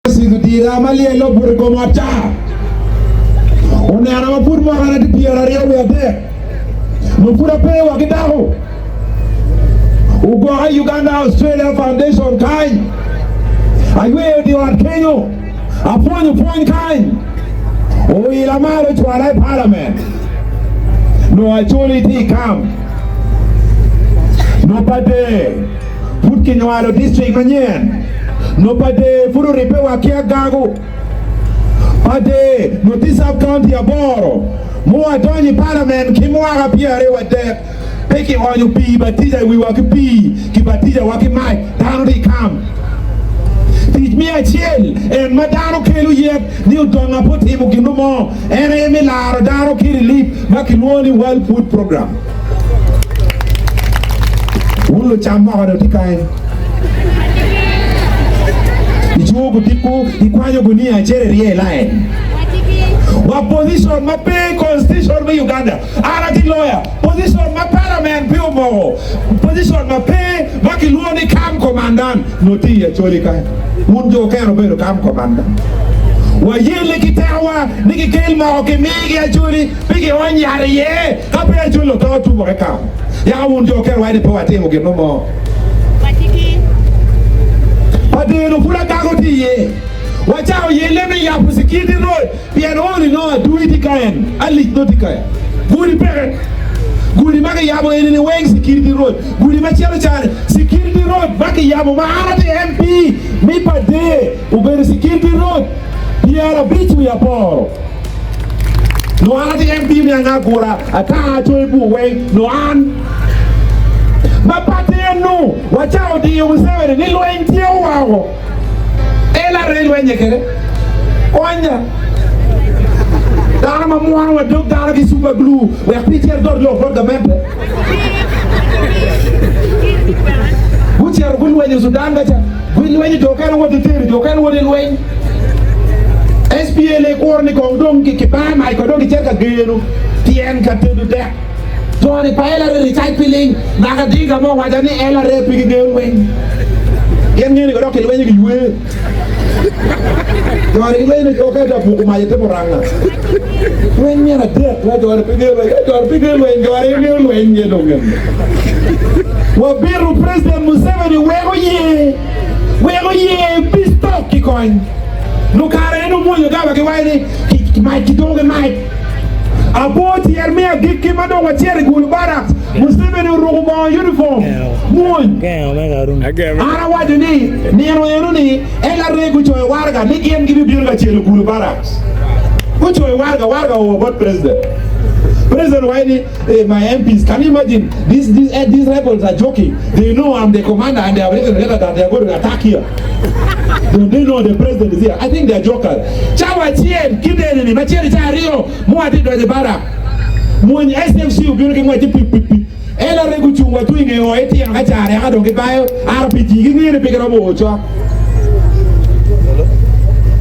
Cigudira ma lyelle obuto i kom ot ca onena ma pud mwakane tye 23, nongo pud ape wa ki dako. Ogwoka i Uganda Australia Foundation kany, ayweyo dye ot kenyo, apwonyo pwony kany, oila malo ocwala i palament. Nongo Acholi tye i kam, nongo Pader. Pud kinywalo distrik manyen nyo Pader pud oribbe wa ki Agago. Pader nyo tye sub county aboro mua donyo i parliament ki mwaka 23 pe ki onyo pii batija i wiwa ki pii ki batija wa ki mac dano tye i kam. Tic me acel en ma dano kelo yet ni odonga pe otimo gino mo en aye me laro dano ki relief ma kilwongo ni World Food Program. Wun lucam moko dong tye kany. Icungo gudiko, ikwanyo gunia acel irye i lain. Wa position ma pe i constitution me Uganda. An atye lawyer. Position ma parliament pe omoko. Position ma pe ma kilwongo ni camp commandant nongo tye i Acholi kany. Wun jo okene wubedo camp commandant. Wayelle ki tekowa ni kikel moko kimigi Acholi. Pe giony yat iye, ka pe aculo oto tumo kekam. Yaka wun jo oketo waci ni pe watimo gin mo. Pa deno pud agago tye iye. Wacako yelle me yabo security road pien only nongo adui tye ka en, alic nongo tye ka en. Gudi peke. Gudi ma kiyabo eni ni weng security road. Gudi ma cito cani security road ma kiyabo ma an atye MP mi Pader obedo security road 58. Nongo an atye MP me anga gura ata acoyo bur weng nongo an ma patte enu wacako diyo Museveni ni lweny tye owako LRA lwenye kede konya dano ma mwono wa dog dano ki super glue wek pi icit dot lok bot gamente gucito gulwenyo Sudan kaca Gulwenyo jo okene wot i tedo, jo okene wot i lweny. SPLA kuro ni kong dong kibaa mac ko dong gicito ka geno tyen ka tedo dek. Jo-ni pa LRA ricac pi ling. Naka Dinka mo owaco ni LRA pe gigeyo lweny. Gin ngeyo ni ko dok kilwenyo giywe. Jo-ni gilwenyo ni jo okene tye ka puko mac i te muranga. Lweny myero adek la jo-ni pe geyo lweny. Jo-ni pe geyo lweny, jo-ni aye geyo lweny nge dong eni. Wabito President Museveni wek oye wek oye peace talk ki kony. Lukare en omwonyo gaba ki waco ni mac ki dongo ki mac. Abor tyer me agikki ma dong wacito i Gulu Barracks, Museveni oruko bongo uniform mwony. An awaco ni nino eno ni LRA gucoyo waraga ni gin gibibino ka celo Gulu Barracks. Gucoyo waraga, waraga oo bot President. President owaco ni Hey, my MPs, can you imagine these, these, eh, these rebels are joking. They know I'm the commander and they have written a letter that they are going to attack here. Don't they know the president is here? I think they are jokers. Cawa acel ki nene-ni, macel ca aryo, mua tye donyo i barak. Mwony SFC obino ki ngwec ci pip pip pip. LRA gucung wa tung i nge o itino ka care eka dong gibayo RPG gingeyo ni pe giromo o cok.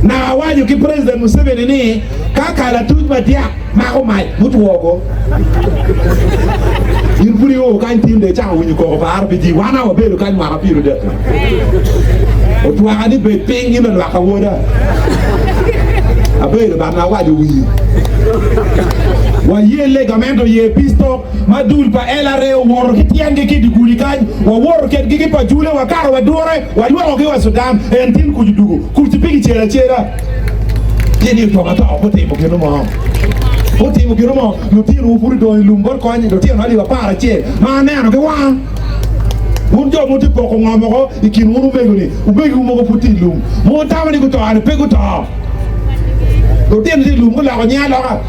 Naka awaco ki President Museveni ni ka kalatuc madyak Mako mac mutwo go. In pud io kany tin dong icako winyo koko pa RPG. Wan awa wabedo kany mwaka pyerudek. Otwaka ni bed piny in lalwak awoda. Abedo but na awaco wii. Wayelle gamente oye peace talk ma dul pa LRA owoto ki tyengi ki dye gudi kany. Wawoto kedgi ki pajule wakato wadure walwokogi wa Sudan en tin kuc odugo kuc pe kicelo acela. Tye ni otong ato pe otimo gino mo. Pe otimo gino mo. Lutinowu pud odong i lum bot kony, lutino alip aparacel ma aneno ki wanga. Wun jo ma wutye poko ngom woko i kin wun omego-ni, omegiwu mogo pud tye i lum, ma wutamo ni guto-ni pe guto. Lutino tye i lum guloko nying aloka.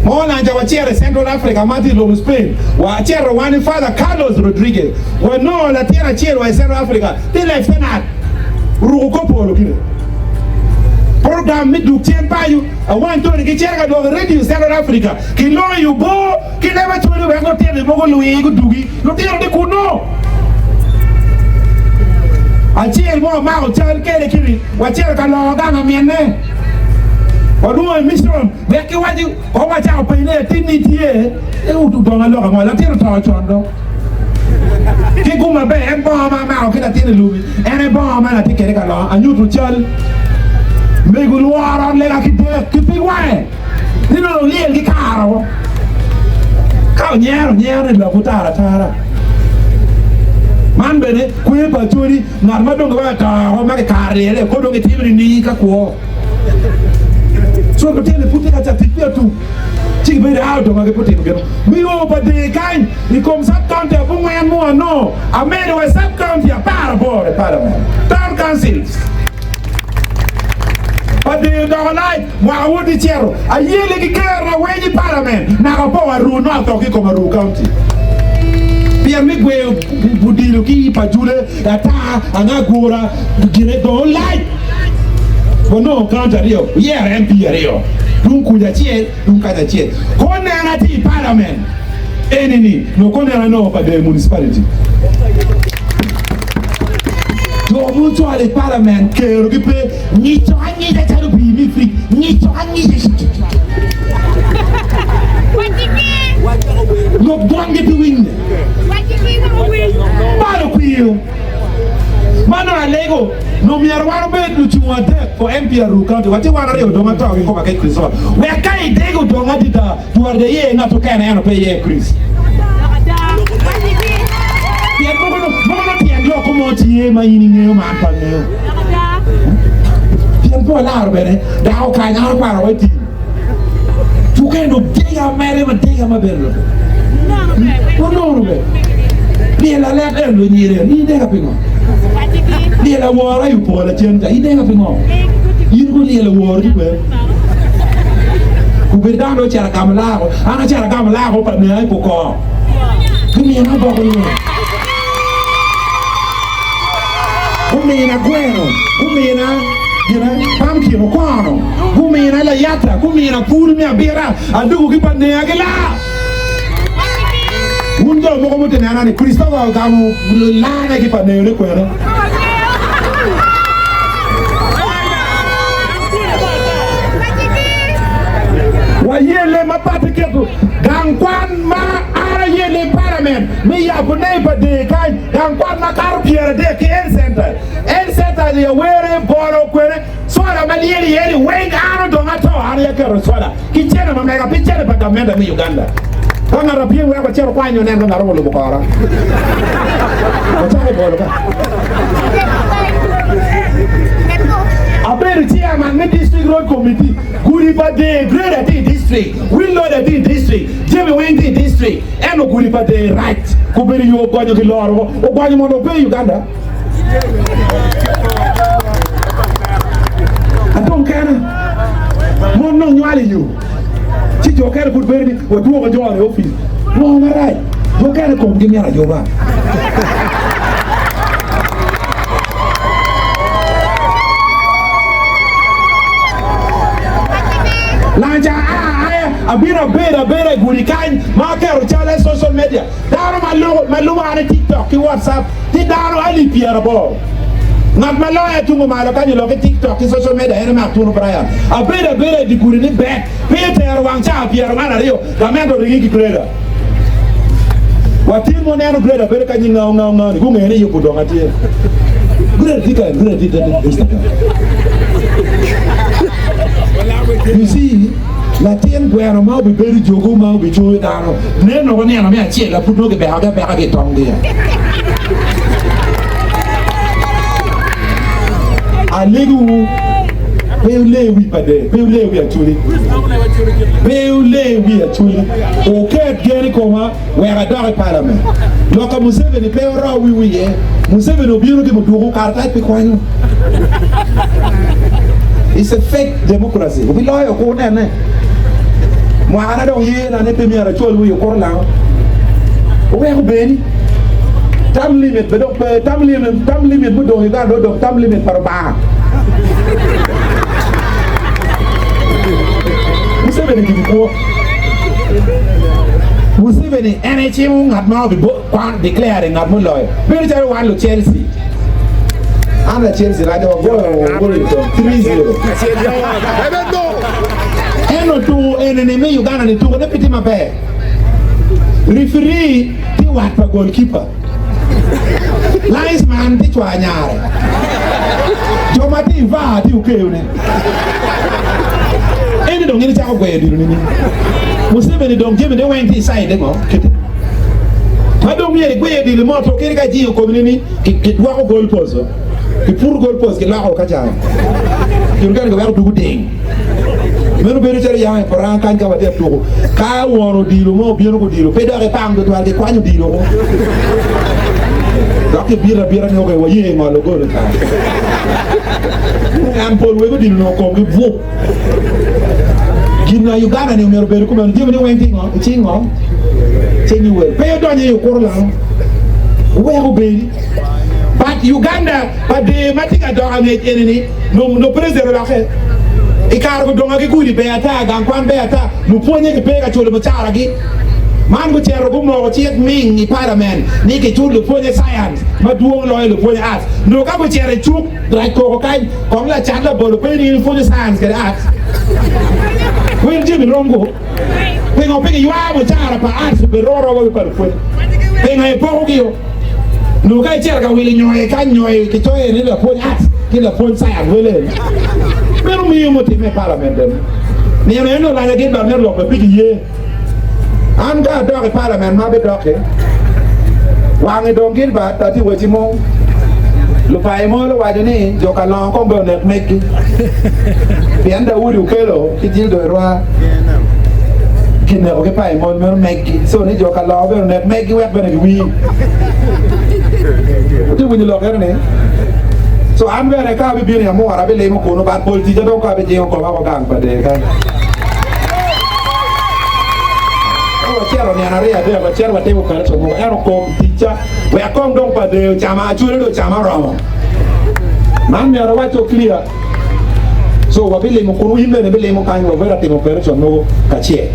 Ma olanca wacito i Central Africa ma tye i lobo Spain, wacito wan ki Father Carlos Rodriguez, wanongo latin acel wa i Central Africa tye leftenat. Ruko kor polo kine. Program me duk cen paco awany toni ki cito ka dwoko i radio Central Africa ki longo i obor ki leb acwali wek lutino mogo olwir gudugi lutino ni kuno. Acel mo amako cal kede kini wacito ka longo gang aminne walwongo i mission wek ki waci kong wacako penye ni latinni tye e odongo aloka ngo latin oto con dong. Ki gum maber, en bongo ma amako ki latin i lumi, en aye bongo ma atye kwede ka longo. Anyuto cal mego lworo lega ki dek ki pig wange, ci nongo lyel ki karo. Ka onyero, onyero ni lokwu tar atara. Man bene kwer pa Acholi, ngat ma dong giweko to oko ma kikaro lyele, kor dong gitimo nining ka kwo? Co lutino pud tye ka cat tic pi atum ci gibedo a odonga gi putimo gino. Miyo pa dee kany i kom sub county abongwen mu anongo amedo wa sub county aparaboro i parliament town councils pa dee odoko lac mwaka wot i cito ayele ki ker na weny i parliament naka po Aruu North ki i kom Aruu county pien mi gweyo odilo ki pa jule Ata anga gura gine dong olac wanongo county aryo oyero MP aryo tung kuca acel tung kaca acel ko nena tye i parliament eni ni nongo ko nena nongo pa der municipality jo mucwalo i parliament kero gi pe ngico angica calo pii me fridge ngico angica lok dwangi pe winye. Bal okwiyo ma nongo alego nongo myero wan obed lucungo adek for MP Aruu County watye wan aryo dong ato ki koma kec Christopher wek ka idego dong adida twar de iye ngat okene ento pe iye Chris pien mogo nongo tyen lok mo tye ma in ingeyo ma an pe angeyo pien pe walaro bene dako kany an okwaro wa itim Tukeno dega mere ma dega maber lobo. Onono be. Lyel alet en lunyire in idega pingo? Lyel awora i opor lacen ca idega pingo? In ko lyel aworo ki kwer. Kubed dano ocito agamo lako, an acito agamo lako pa nea i pokor. Gumina oboko nyo. Gumina gweno, gumina gina pumpkin okono, gumina layata, gumina pul me abita, adugo ki pa nea ki laa. Wun jo mogo mutye nena ni Christopher ogamo laane ki pa neone kwene. Wayelle ma pati keto gang kwan ma an ayelle i parliament me yabo ne pa dee kany. Gang kwan makato pyeradek ki Health Center, Health Center i Awere, Bolo, kwene, sola ma lyel iye ni weng an odong ato an aye aketo sola ki cene ma mega pi cene pa gamente me Uganda. Ka ngat apyem wek wacit okwany onen ka ngat romo lubo kora. Wacako bolo ka. Abedo chairman me District Road Committee, gudi pa dee grader tye i district, wheel loader tye i district, jami weng tye i district. Ento gudi pa dee rac gubedo yo ogonyo giloro woko. Ogonyo mondo ope i Uganda. Adong kena. Mon nong nywalo i yo. Ci jo kene pud bedo ni wadwoko jo i opic. Ngo marac? Jo kene komgi myero ayuba. Lanca aa aya abino abedo abeda i gudi kany ma aketo calla i social media. Dano ma lubo an i TikTok ki WhatsApp tye dano alip pyeraboro. Ngat ma loya tung malo kany olok i TikTok ki social media en aye Tunu Brian. Abedo abeda i dye gudi ni bet piny otero wang cawa pyerangwen aryo gamente oringi ki grader. Watin ma oneno grader bedo ka nying ngao ngao ngao ni gungeyo ni yubo dong atye. Grader tye kany, grader tye i Instagram. You see, latin gweno ma obibedo jogo ma obicoyo dano neno ko nino me acel la pud nongo gibekogi abeka ki i tonggi. Alegowu pe wule wi pa dee, pe wule wi Acholi, pe wule wi Acholi. Wuket gen i koma wek adok i palament. Lok ka Museveni pe oro wiwu iye. Museveni obino ki muduku karatac pi kwanyo. It's a fake democracy. Wubiloyo ku wunene. Mwakana dong ye na ni pe myero acwal wi okuto lango. Wuwek obedi. Term limit be dong pe. Term limit, term limit mudong i Uganda dong odong term limit pa Rubanga. Museveni gin kwo. Museveni en aye cimo ngat ma obi kwan declare ngat muloyo. Bedo calo wan lu Chelsea. An la Chelsea raca wagoyo Wellington 3-0. Ento tuko enini me Uganda ni tuko ne pe tye maber. Referee tye wat pa goalkeeper. Linesman tye cwar nyare. Jo ma tye i VAR tye okeyone. Eni dong in icako gweyo odilo nining? Museveni dong jamine weng tye i side ngo? Kite. Ma dong myero igwe odilo mo to kadi ka ijingo komi ni kidwoko goal post o. Kiputo goal post kiloko ka ca. Jo mukene giweko dugo ding. Meno bedo calo yamo i puranga kany ka watye ka tuko. Ka won odilo mo obino ki odilo, pe dok ipang tutwal, kikwanyo odilo woko. Dok kibito abita ni ok, waye ngolo gol ca. En pol wek odilo onongo komgi bwup. Gin na Uganda ni omyero obed kumeno, jami ni weng tye ngo? I cing ngo? Cing Yoweri. Pe odonyo i okuto lano. Wuwek obedi. But Uganda pa der ma tye ka dok angec eni ni nongo president olokke i kare gudonga ki gudi ber ata, gang kwan ber ata, lupwonye ki pe ka culo mucara gi. Man gucito gumoko cik ming i parliament ni kicul lupwonye science madwong loyo lupwonye arts. Nongo ka gucito i cuk rac koko kany kong lacat labolo pe ni in ipwonyo science kede arts. Wel jami rom gu. Pingo pe giywayo mucara pa arts obed rom aroma ki pa lupwonye? Pingo ipoko gi o? Nongo ka icito ka wilo nyoyo kany nyoyo kicoyo ni lapwony arts ki lapwony science wele eni. Meno miyo mutimme i parliament bene. Nino eni olanya Gilbert me lok pe kiye. An ka adok i parliament ma abidoki wange dong Gilbert atye wacci mung. Lupayo mo luwaco ni jo ka longo kong bene onek meggi pien Daudi okelo ki Jildo i rwa kineko ki payo mony meno meggi so ni jo ka longo bene onek meggi wek bene giwir. Wutye winyo lok eno ni? So an bene ka abibino i amura abilimo kunu but pol ticca dong ka abijingo koma woko gang pa der kany. Ka wacito nino aryo adek wacito watimo operation mogo ento kom ticca wek kong dong pa der ocama acwele dong ocama oromo. Man myero awac-co clear. So wabilimo kunu in bene ibilimo kany wabedo ka timo operation mogo kacel.